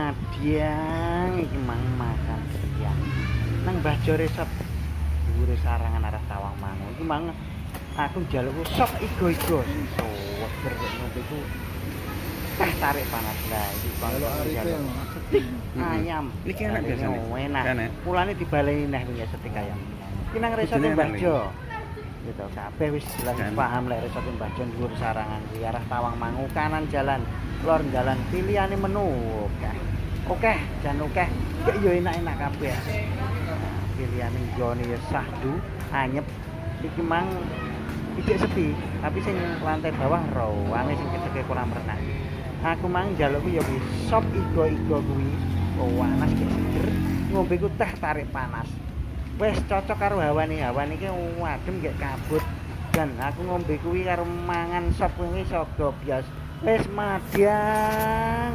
Madiang iki mang makan siang nang Mbah Jo Resort dhuwure Sarangan arah Tawangmangu. Iki mang aku njaluk sop igo-igo sing seger, kok ngombe ku teh tarik panas lah iki. Kalau Arife njaluk yang steak ayam. Iki enak biasane. Oh, enak. Enak. Mulane dibaleni neh wingi steak ayam. Iki nang resort Kudune Mbah enak. Jo. Gitu, kabeh wis jelas Kan. Paham lek resort Mbah Jo dhuwur Sarangan kuwi arah Tawangmangu kanan jalan, lor jalan, pilihane menu oke. Oke, jan oke. Kek yo enak-enak kabeh. Nah, pilihane nggone ya sahdu, anyep. Iki mang ijek sepi, tapi sing lantai bawah rame sing cedeke kolam renang. Aku mang njalukku ya kuwi sop igo-igo kuwi. Panas gek seger, ngombe ku teh tarik panas. Wis cocok karo hawane, hawane iki adem gek kabut. Dan aku ngombe kuwi karo mangan sop kuwi iso gobyos. Wis madiang.